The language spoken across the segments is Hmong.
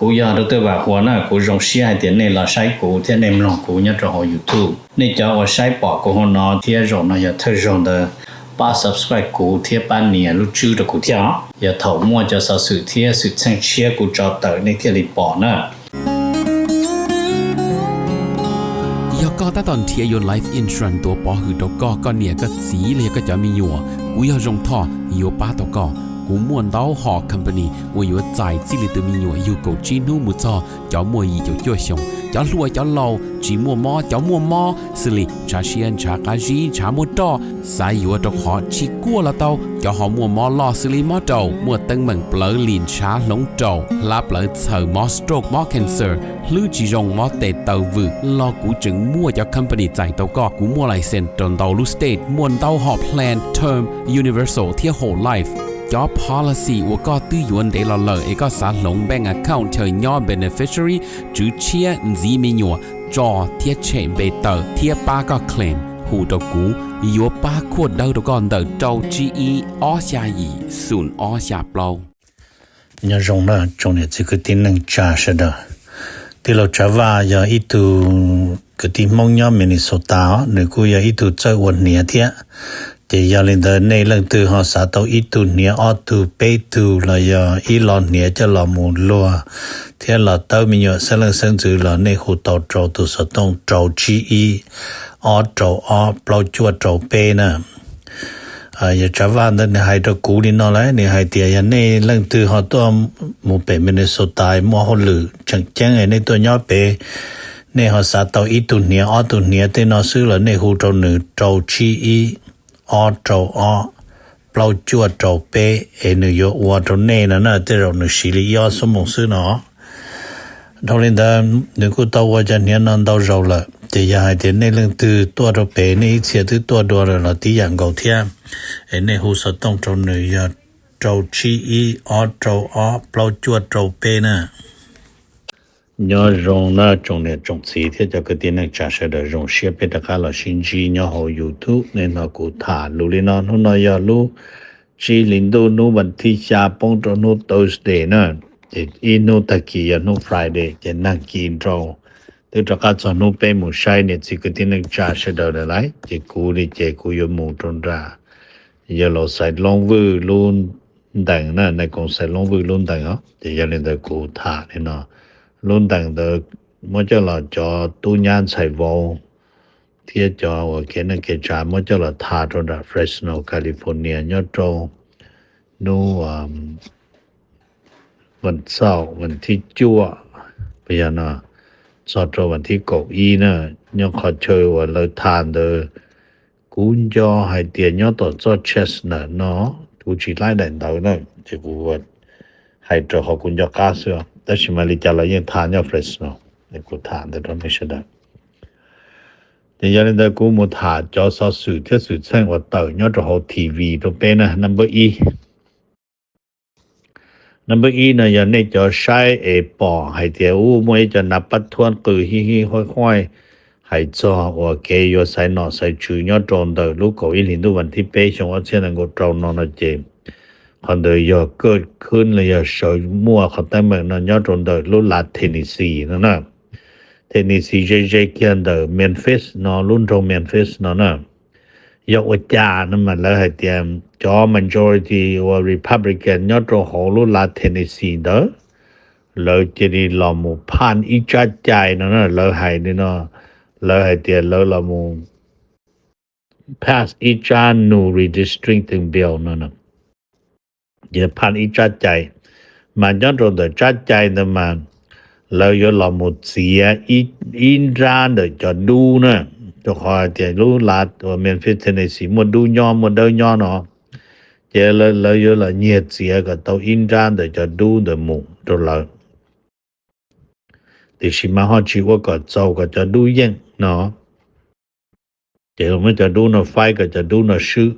Kuv yog Dr. Vam Huas na, kuv zoo siab hais tias nej los saib kuv thiab nej mloog kuv nyob rau hauv YouTube. Nej cov uas saib pom kuv hauv no thiab zaum no yog thawj zaug ntawd, pab subscribe kuv thiab pab nias lub tswb rau kuv thiab os. Yog thaum muaj cov xov xwm thiab xwm txheej tshiab kuv tso tawm nej thiaj li pom na. Yog koj tab tom nrhiav yuav life insurance tuav pov hwm rau koj, koj niam koj txiv los yog koj cov me nyuam, kuv yog Zoo Thoj yuav pab tau koj. Kuv muaj ntau hom company uas yuav txais txij li tus me nyuam yug kaum tsib hnub mus txog cov muaj yim caum cuaj xyoos, cov hluas cov laus, tsis muaj mob cov muaj mob, xws li ntshav siab ntshav qab zib ntshav muaj roj, xav yuav rau qhov tsis kuaj los tau, cov ho muaj mob loj xws li mob raum, muaj teeb meem plawv lim ntshav hloov raum, hlab plawv txhaws, mob stroke mob cancer, hlwb tsis zoo mob tes taw vwm los kuv tseem muaj cov company txais tau koj. Kuv muaj license rau ntau lub state, muaj ntau hom plan term, universal thiab whole life. Cov policy uas koj twb yuav ntev los lawm es koj xav hloov bank account chaw nyob beneficiary, tswv tshiab, ntxiv me nyuam, tso thiab tshem npe tawm thiab pab koj claim, hu rau kuv, yuav pab khuaj dawb rau koj ntawm rau tsib ib ob xya yim xoom ob xya plaub. Nyob zoo na tsoom niam txiv kwv tij neej tsa sawv daws. Tij laug Tsav Vaj yog ib tug kwv tij Hmoob nyob Minnesota os, nws kuj yog ib tug txawj ua hniav thiab. Ces yog li ntawd nej leej twg ho xav tau ib tug hniav ob tug peb tug los yog ib lo hniav coj los mus luag thiab los tawb me nyuam xeeb leej xeeb ntxwv los nej hu tau rau tus xov tooj rau tsib ib ob rau ob plaub cuaj rau peb na. Yog Tsav Vaj ntawd nws hais rau kuv li no lawm, nws hais tias yog nej leej twg ho tuaj mus pem Minnesota muaj hauj lwm tseem ceeb nej tuaj nyob pem, nej ho xav tau ib tug hniav ob tug hniav tej no xwb los nej hu rau nws rau tsib ib ob rau ob plaub cuaj rau peb es nws yuav ua rau nej no na, tej zaum nws siv li ib ob xuab moos xwb no. Dhau li ntawd nws kuj tau ua cov hniav no ntau zaus lawm, ces yog hais tias nej leej twg tuaj rau pem nej ib txhia twb tuaj dua lawm los tib yam nkaus thiab, es nej hu xov tooj rau nws yog rau tsib ib ob rau ob plaub cuaj rau peb na. Nyob zoo na tsoom niam tsoom txiv thiab cov kwv tij neej tsa sawv daws, zoo siab peb rov qab los sib ntsib nyob hauv YouTube. Nej hnov kuv tham lus li no, hnub no yog lub tsib hlis ntuj hnub vas thib xya poob rau hnub Thursday na, ces ib hnub tag kis yog hnub Friday, ces nag kis nrau twb rov qab txog hnub peb mus saib niam txiv kwv tij neej tsa sawv daws lawm lauj. Ces kuv li ces kuv yuav mus rau nram yawg laus Xaiv Loob Vwj lub ntees na, nais koos Xaiv Loob Vwj lub ntees os. Ces yog li ntawd kuv tham li no, lub ntees ntawd muab coj los cov tub nyab ntxhais vauv thiab cov uas kev neej kev tsav muab coj los tham rau nram Fresno, California nyob rau hnub vas xaum vas thib cuaj, yog no txog rau vas thib kaum ib na. Nyob qhov chaw uas lawv tham ntawd, kuv nco hais tias nyob tom txoj Chestnut no, kuv tsis laib daim ntawv na, ces kuv hais rau qhov kuv nco qab xwb, tab sis mas li cas los yeej tham nyob Fresno, kuv tham ntawd rau nej sawv daws. Ces yog li ntawd kuv mus tham cov xov xwm thiab xwm txheej uas tawm nyob rau hauv T V rau peb na. Number ib no yog nej cov saib es pom hais tias ub muaj ib co nav pab thuab qw hij hij huaj huaj hais txog uas kev yuav xaiv nom xaiv tswv nyob rau ntawm lub kaum ib hlis ntuj vas thib peb xyoo ob txhiab nees nkaum rau no no ces qhov ntawd yog kaj khwb los yog sawv muaj qhov teeb meem no nyob rau ntawm lub lav Tennessee no na. Tennessee ze ze kiag ntawm Memphis no, lub nroog Memphis no na. Yog ua cas no mas lawv hais tias cov majority uas Republican nyob rau hauv lub lav Tennessee ntawd, lawv cia li los mus phaj ib tsab cai no na, lawv hais li no, lawv hais tias lawv los mus pass ib tsab new redistricting bill no, ces phaj ib tsab cai, mas nyob rau ntawm tsab cai ntawd mas lawv yuav los mus txiav ib nrab ntawm cov dub na, rau qhov hais tias lub lav uas Memphis Tennessee muaj dub nyob muaj dawb nyob no, ces lawv yuav los nyiag txiav kom tau ib nrab ntawm cov dub ntawd mus rau lawv. Tiam sis mas ho tsis ua kom txaus kom cov dub yeej no, ces muab cov dub no faib kom cov dub no swb.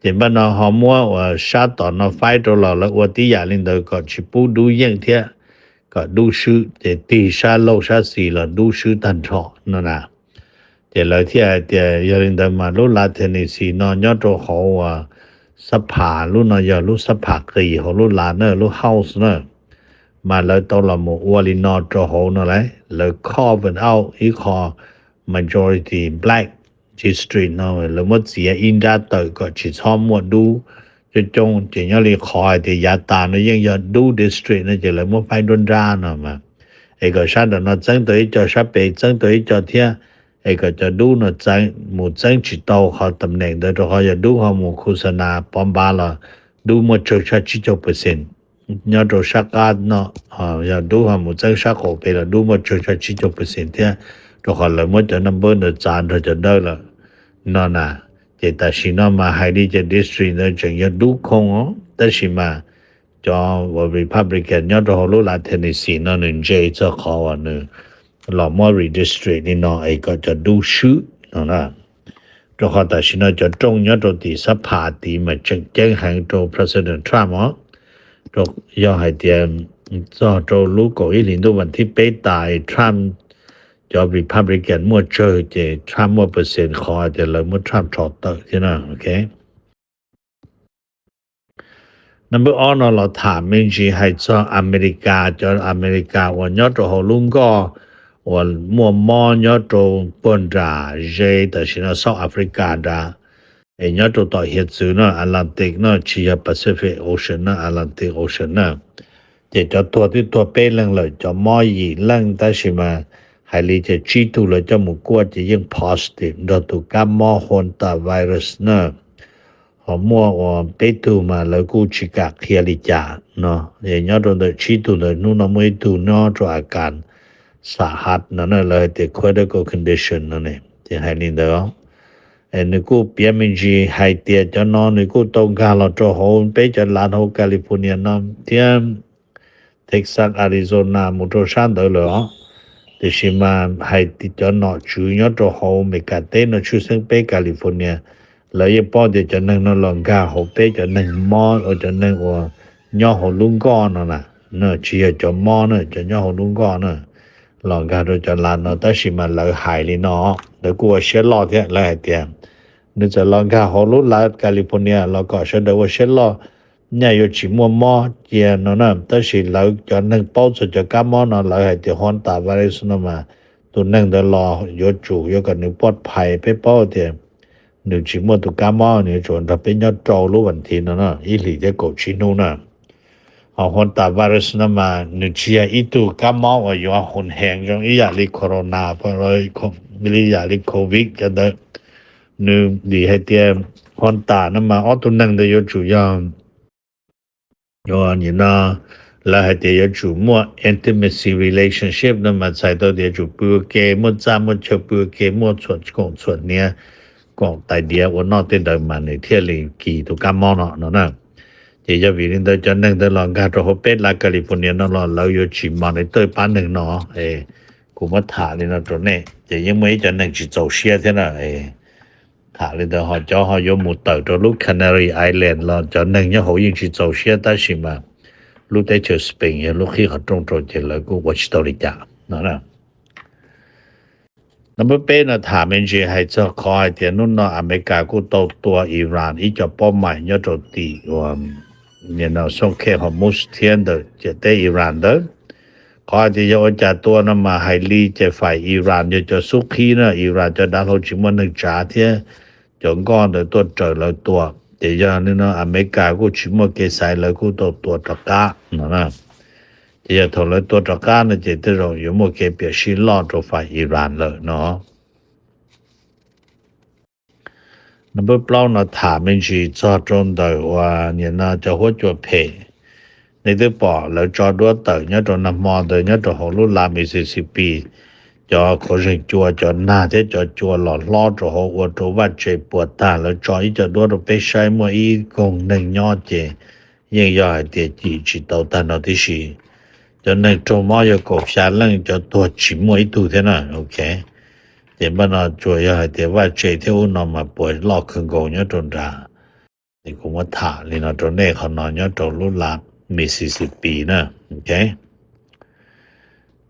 Ces npaj no ho muab uas sab tom no faib rau los lawv ua tib yam li ntawd kom tsis pub dub yeej thiab, kom dub swb, ces tig sab laug sab xis los dub swb tag nrho no na. Ces lawv thiaj hais tias yog li ntawd mas lub lav Tennessee no nyob rau hauv uas xab phas, lub no yog lub xab phas qis hauv lub lav na, lub House na. mas lawv tau los mus ua li no rau hauv no lawm, lawv carve out ib qho majority black district no, lawv muab txiav ib nrab tawm kom tsis txhob muaj dub coob coob. Ces nyob li qhov hais tias yav tas no yeej yog dub district no ces lawv muab faib nruab nrab no mas, es kom sab nram no txeeb tau ib co, sab pem txeeb tau ib co thiab, es kom cov dub no mus txeeb tsis tau qhov tam neem ntawd, rau qhov yog dub ho mus khu xa nas pov npav los dub muaj tsawg tshaj tsib caug percent. Nyob rau sab qab no, yog dub ho mus txeeb sab qaum pem los dub muaj tsawg tshaj tsib caug percent thiab, rau qhov lawv muab cov number ntawd txav nrog cov dawb lawm no na. Ces tam sim no mas hais li ces district ntawd tseem yog dub khoo os, tab sis mas cov uas Republican nyob rau hauv lub lav Tennessee no nws ntse txog qhov uas nws los muab redistrict li no es kom cov dub swb no na. Rau qhov tam sim no cov rooj nyob rau tim xab phas tid mas tseem ceeb heev rau President Trump os. Yog hais tias txog rau lub kaum ib hlis ntuj vas thib peb tas Trump, cov Republican muaj tsawg ces Trump muaj percent qhov hais tias lawv muab Trump rho tawm thiab na. Ok. Number ob no los tham me ntsis hais txog Amelikas, cov Amelikas uas nyob rau hauv lub nkoj uas muaj mob nyob rau puag nram ze tam sim no South Africa nrad, es nyob rau tom hiav txwv no Atlantic no, tsis yog Pacific Ocean na, Atlantic Ocean na. Ces cov tuag twb tuag peb leeg lawm, cov mob yim leej, tab sis mas hais li ces tsib tug lawv coj mus kuaj ces yeej positive nrog tus kab mob hantavirus na. Ho muaj uas peb tug mas lawv kuj tsis kam qhia li cas no. Es nyob rau ntawm tsib tug ntawd hnub no muaj ib tug nyob rau Akan Sahat no na, lawv hais tias critical condition no ne, ces hais li ntawd. Nws kuj piav me ntsis hais tias cov no nws kuj tau nkag los rau hauv peb cov lav hauv California no thiab Texas, Arizona mus rau sab ntawd lawm os. Tiam sis mas hais tias cov nom tswv nyob rau hauv Amelikas teb no tshwj xeeb peb California, lawv yeej paub tias cov neeg no los nkag hauv peb cov neeg mob, cov neeg uas nyob hauv lub nkoj no na, tsis yog cov mob na, cov nyob hauv lub nkoj na, los nkag rau cov lav no, tab sis mas lawv hais li no, lawv kuj ua siab loj thiab, lawv hais tias nws txawm los nkag hauv lub lav California los kom sawv daws ua siab loj, nyaj yuav tsis muaj mob cia no na, tab sis lawv cov neeg paub txog cov kab mob no lawv hais tias hantavirus no mas tus neeg ntawd los yuav tsum yuav kom nws poj phais, peb paub tias nws tsis muaj tus kab mob, nws yuav tsum nrog peb nyob rau lub vas thiv no na, ib hlis thiab kaum tsib hnub na. Ho hantavirus no mas nws tsis yog ib tug kab mob uas yuav hun heev zoo ib yam li corona, ib yam li covid cov ntawd. Nws vim hais tias hanta no mas ob tug neeg ntawd yuav tsum yog, nim no lawv hais tias yuav tsum muaj intimacy relationship no mas txhais tau tias yuav tsum pw ua ke, muaj txaj muaj chaw pw ua ke, muaj txhuam koom txhuam hniav, koom tais diav ua noj tej ntawd mas nws thiaj li kis tus kab mob no no na. Ces yog vim li ntawd cov neeg ntawd los nkag rau hauv peb lav California no los lawv yuav tsis monitor pab neeg no. Kuv muab tham li no rau nej, ces yeej muaj ib co neeg tsis txaus siab thiab na. Tham li ntawd ho cov ho yuav mus tawm rau lub Canary Island los cov neeg nyob hauv yeej tsis txaus siab, tab sis mas lub teb chaws Spain yog lub qhib qhov rooj rau ces lawv kuj ua tsis tau li cas no. Number peb no tham me ntsis hais txog qhov hais tias hnub no Amelikas kuj tau tua Iran ib co paub mais nyob rau tim uas nim no xoo khe Hormuz thiab ntawm ciam teb Iran ntawd. Qhov hais tias yog ua cas tua no mas hais li ces fais Iran yog cov xub qhib na, Iran cov dav hlau tsis muaj neeg tsav thiab cov nkoj ntawd tuaj raws lawv tua. Ces yog li no Amelikas kuj tsis muaj kev xaiv, lawv kuj tau tua rov qab no na. Ces yog thaum lawv tua rov qab no ces tej zaum yuav muaj kev piam sij loj rau fais Iran lawm no. Number plaub no tham me ntsis txog rau ntawm uas nim no cov huab cua phem. Nej twb pom lawv tso duab tawm nyob rau nag hmo ntawd nyob rau hauv lub lav Mississippi, cov khuav zeeg cua, cov nag thiab cov cua los hlob rau hauv ua rau vaj tse puas tag. Lawv tso ib co duab rau peb saib, muaj ib koog neeg nyob ces yeej yog hais tias cim tsis tau tag nrho tib si. Cov neeg raug mob yog kaum xya leej, cov tuag tsis muaj ib tug thiab na. Ok, ces npaj no tsuas yog hais tias vaj tse thiab ub no mas puas loj kawg nkaus nyob rau nrad. Ces kuv muab tham li no rau nej, qhov no nyob rau lub lav Mississippi na. Ok,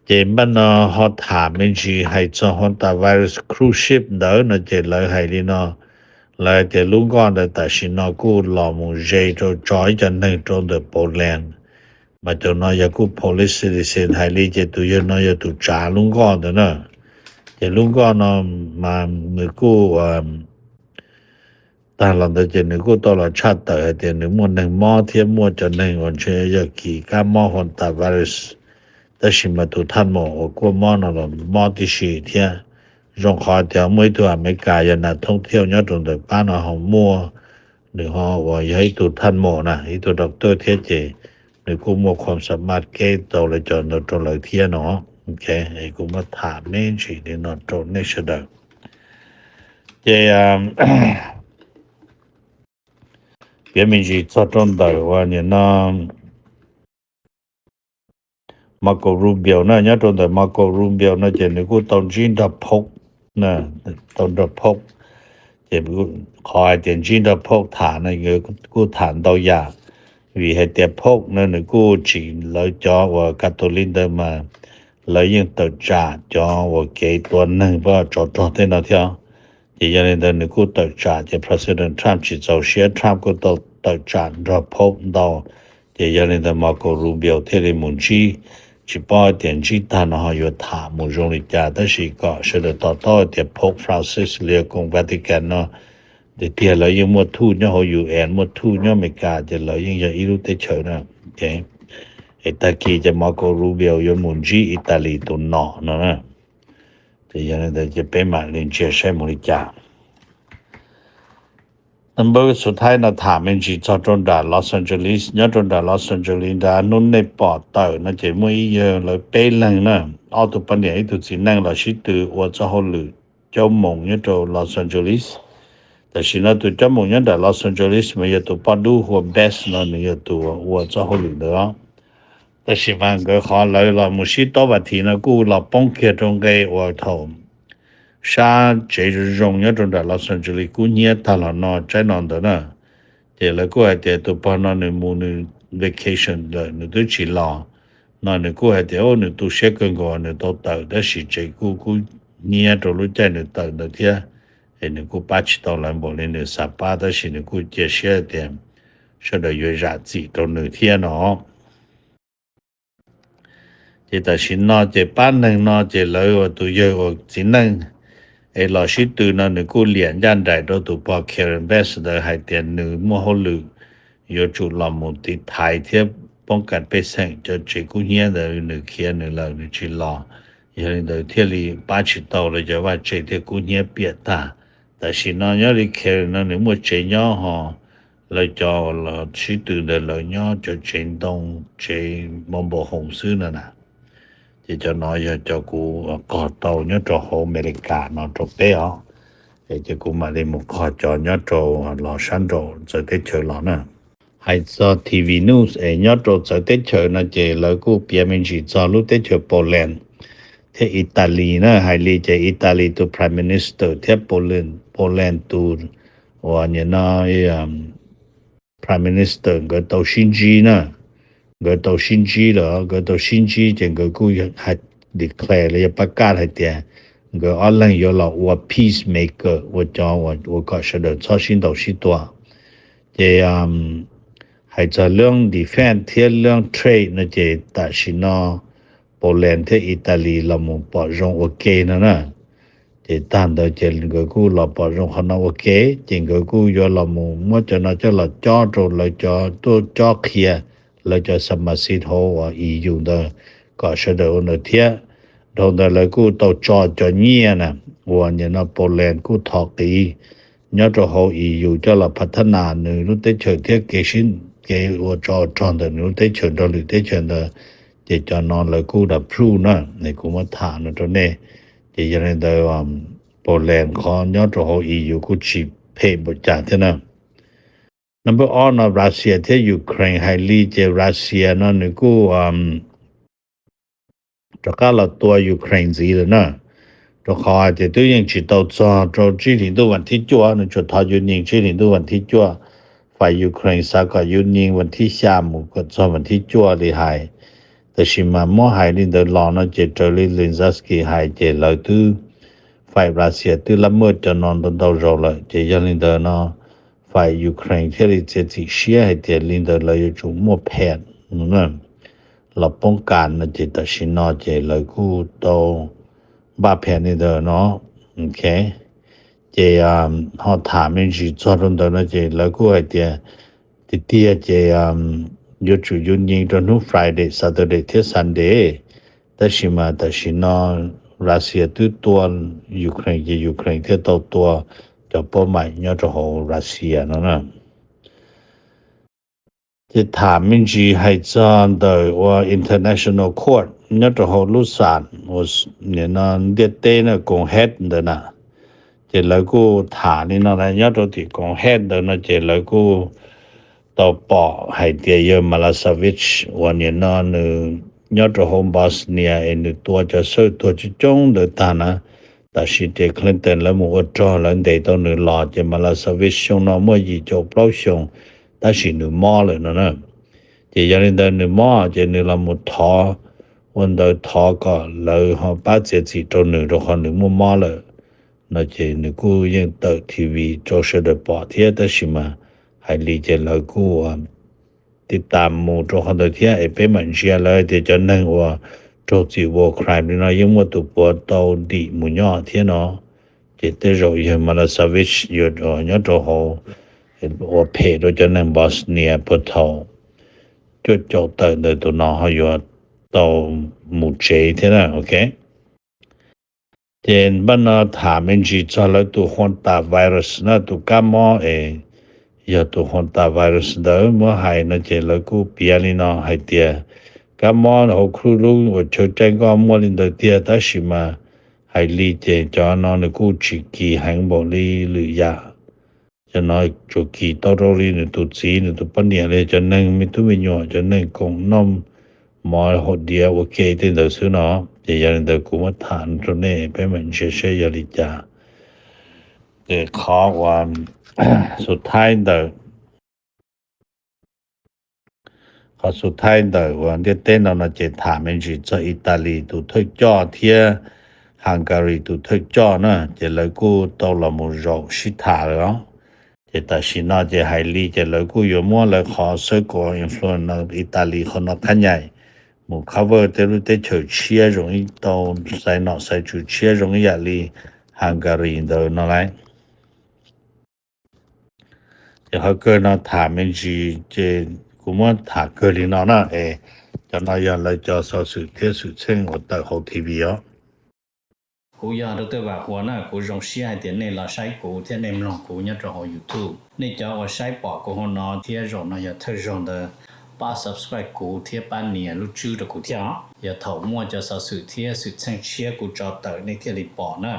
ces npaj no ho tham me ntsis hais txog hantavirus cruise ship ntawd no ces lawv hais li no, lawv hais tias lub nkoj ntawd tam sim no kuj los mus ze rau tso ib co neeg rau ntawm Poland, Mas cov no yog kuj Polish citizen hais li ces tus yawg no yog tus tsav lub nkoj ntawd na. Ces lub nkoj no mas nws kuj tag los ntawd ces nws kuj tau los tshaj tawm hais tias nws muaj neeg mob thiab muaj cov neeg uas ntshe yog kis kab mob hantavirus. Tab sis mas tus thaj maum uas kuaj mob no los mob tib si thiab. Zoo qhov tias muaj ib tug Amelikas yog nas thoob thiauj nyob rau ntawm pab no ho muaj, nws ho uas yog ib tug thaj maum na, ib tug doctor thiab ces nws kuj muaj khuam xa maj keb tau lawv cov ntawd rau lawv thiab no. Kuv muab tham me ntsis li no rau nej sawv daws. Ces piav me ntsis txog rau ntawm uas nim no Marco Rubio na, nyob rau ntawm Marco Rubio no ces nws kuj tau ntsib nrog Pope, tau nrog Pope. Ces qhov hais tias ntsib nrog Pope tham no kuj tham ntau yam, vim hais tias Pope no nws kuj tsim lawv cov uas Catholic ntawd mas lawv yeej tawm tsam cov uas kev tua neeg pab tsov rog tej no thiab. Ces yog li ntawd nws kuj tawm tsam ces President Trump tsis txaus siab, Trump kuj tau tawm tsam nrog Pope ntau. Ces yog li ntawd Marco Rubio thiaj li mus ntsib, tsis paub tias ntsib tag no ho yuav tham mus zoo li cas, tab sis kom sawv daws to taub tias Pope Francis li koom Vatican no tiag tiag lawv yeej muaj thuj nyob hauv U N, muaj thuj nyob Amelikas ces lawv yeej yog ib lub teb chaws na. Es tag kis ces Marco Rubio yuav mus ntsib Italy tus nom no na. Ces yog li ntawd ces peb mam li ntsia saib mus li cas. Npawb xus thaib no tham me ntsis txog rau nram Los Angeles, nyob rau nram Los Angeles nrad hnub nej pom tawm no ces muaj ib yawg lawv peb leeg na, ob tug poj niam ib tug txiv neej los sib tw ua txoj hauj lwm cob moos nyob rau Los Angeles. Tam sim no tus cob moos nyob nram Los Angeles mas yog tus poj dub hu ua Best no, nws yog tus ua txoj hauj lwm ntawd. Tab sis mas nkawd qhov lawv los mus sib taub vas thiv no kuj los poob kiag rau nqe uas thaum sab tsev zoo zoo nyob rau nram Los Angeles kub hnyiab tag los no tsaib no ntawd na. Ces lawv kuj hais tias tus pog no nws mus nws vacation lawm nws twb tsis los no, nws kuj hais tias nws tu siab kawg nkaus nws tau tawm, tab sis tsev kuj kub hnyiab rau lub caij nws tawm ntawd thiab. Es nws kuj pab tsis tau lawv npaum li nws xav pab, tab sis nws kuj cia siab tias sawv daws yuav zam txim rau nws thiab no. Ces tam sim no ces pab neeg no ces lawv ua tus yawg ua txiv neej es los sib tw no nws kuj liam ncaj nraim rau tus pog Karen Bass ntawd hais tias nws muaj hauj lwm yuav tsum los mus tiv thaiv thiab poob kam pej xeem cov tsev kub hnyiab ntawd, nws khiav nws lawm nws tsis los. Yog li ntawd thiaj li pab tsis tau lawv cov vaj tse thiab kub hnyiab piam tag. Tam sim no nyob li Karen no nws muaj tsev nyob ho lawv cov los sib tw ntawd lawv nyob cov tsev ntoo, tsev mobile home xwb no na. Ces cov no yog cov kuv qog tau nyob rau hauv Amelikas no rau peb os. Ces kuv mam li mus qog cov nyob rau los sab nraum txawv teb chaws los na. Hais txog T V news es nyob rau txawv teb chaws no ces lawv kuj piav me ntsis txog lub teb chaws Poland thiab Italy na. Hais li ces Italy tus prime minister thiab Poland, Poland tus uas nim no prime minister nkawd tau sib ntsib na. Nkawd tau sib ntsib lawm, nkawd tau sib ntsib ces nkawd kuj hais declare los yog pab kaj hais tias nkawd ob leeg yuav los ua peacemaker, ua cov ua kom sawv daws txhob sib ntaus sib tua. Ces hais txog lub defense thiab lub trade no ces tam sim no Poland thiab Italy los mus pom zoo ua ke no na. Ces tag ntawd ces nkawd kuj los pom zoo qhov no ua ke, ces nkawd kuj yuav los mus muab cov no coj los cob rau lawv cov tuaj cob qhia lawv cov xamasis hauv uas E U ntawd kom sawv daws ua ntawd thiab. Dhau ntawd lawv kuj tau tso cov nyiaj na uas nim no Poland kuj thov qiv nyob rau hauv E U coj los phav thab nas nws lub teb chaws thiab kev sib kev ua tsov rog ntawm nws lub teb chaws nrog lwm teb chaws ntawd. Ces cov no lawv kuj approve na, kuv muab tham no rau nej. Ces yog li ntawd Poland qhov nyob rau hauv E U kuj tsis phem npaum cas thiab na. Number ob no Russia thiab Ukraine hais li ces Russia no nws kuj rov qab los tua Ukraine ntxiv lawm na. Rau qhov hais tias twb yeej tsis tau txog rau tsib hlis ntuj vas thib cuaj, nws tsuas thov yus nyees tsib hlis ntuj vas thib cuaj. Fais Ukraine xav kom yus nyees vas thib xya mus kom txog vas thib cuaj li hais. Tab sis mas muab hais li ntawd los no ces raws li Zelensky hais ces lawv twb, fais Russia twb lab muaj cov no ntau ntau zaus lawm, ces yog li ntawd no fais Ukraine thiaj li txiav txim siab hais tias li ntawd lawv yuav tsum muaj phem. los poob kas no ces tam sim no ces lawv kuj tau npaj phem li ntawd no. Ces ho tham me ntsis txog rau ntawd no ces lawv kuj hais tias tiag tiag ces yuav tsum yuav nyeem rau hnub Friday, Saturday thiab Sunday. Tab sis mas tam sim no Russia twb tua Ukraine ces Ukraine thiaj tau tua cov pab maim nyob rau hauv Russia no na. Ces tham me ntsis hais txog ntawm ua International Court nyob rau hauv lub xam uas nim no ntiaj teb na, koom hej ntawd na. Ces lawv kuj tham li no na, nyob rau tim koom hej ntawd no ces lawv kuj tau pom hais tias yawg Milosevic uas nim no nws nyob rau hauv Bosnia es nws tua cov xawj tuag coob coob ntawd tag na, tam sim ces Clinton lawv mus ua rog lawv ntes tau nws los ces Milosevic xyoo no muaj yim caum plaub xyoos, tab sis nws mob lawm no na. Ces yog li ntawd nws mob ces nws los mus thov, ua ntawd thov kom lawv ho pab txiav txim rau nws rau qhov nws muaj mob lawm no ces nws kuj yeej tawm T V rau sawv daws pom thiab, tab sis mas hais li ces lawv kuj ua tib tas mus rau qhov ntawd thiab es peb mam ntsia lawv tias cov neeg uas raug txim war crime li no yeej muaj tus puav tau dim mus nyob thiab no. Ces tej zaum yawg Milosevic yuav nyob rau hauv ua phem rau cov neeg Bosnia puag thaum cuaj caum tawm ntawd tus no ho yuav tau mus tsev thiab na, ok. Ces npaj no tham me ntsis txog lawv tus hantavirus na, tus kab mob es yog tus hantavirus ntawd muab hais no ces lawv kuj piav li no hais tias kab mob hauv khub lub uas chaw caij nkoj muaj li ntawd tiag, tab sis mas hais li ces cov no nws kuj tsis kis heev npaum li lwm yam. Cov no tsuas kis tau rau li nws tus txiv nws tus poj niam li cov neeg me tub me nyuam, cov neeg koom noj mov haus diav ua ke tej ntawd xwb no. Ces yog li ntawd kuv muab tham rau nej peb mam ntsia seb yog li cas. Ces qhov uas xub thaib ntawm qhov xub thaib ntawm uas ntiaj teb no no ces tham me ntsis txog Italy tus thawj coj thiab Hungary tus thawj coj na, ces lawv kuj tau los mus zaum sib tham lawm os. Ces tam sim no ces hais li ces lawv kuj yuav muab lawv qhov circle of influence no, Italy qhov no qhab nyaim mus cover tej lub teb chaws tshiab zoo ib tau xaiv nom xaiv tswv tshiab zoo ib yam li Hungary ntawd no lauj. Ces qhov kawg no tham me ntsis ces kuv muab tham kawg li no na es cov no yog lawv cov xov xwm thiab xwm txheej uas tawm hauv T V os. Kuv yog Dr. Vam Huas na, kuv zoo siab hais tias nej los saib kuv thiab nej mloog kuv nyob rau hauv YouTube. Nej cov uas saib pom kuv hauv no thiab zaum no yog thawj zaug ntawd, pab subscribe kuv thiab pab nias lub tswb rau kuv thiab os. Yog thaum muaj cov xov xwm thiab xwm txheej tshiab kuv tso tawm nej thiaj li pom na.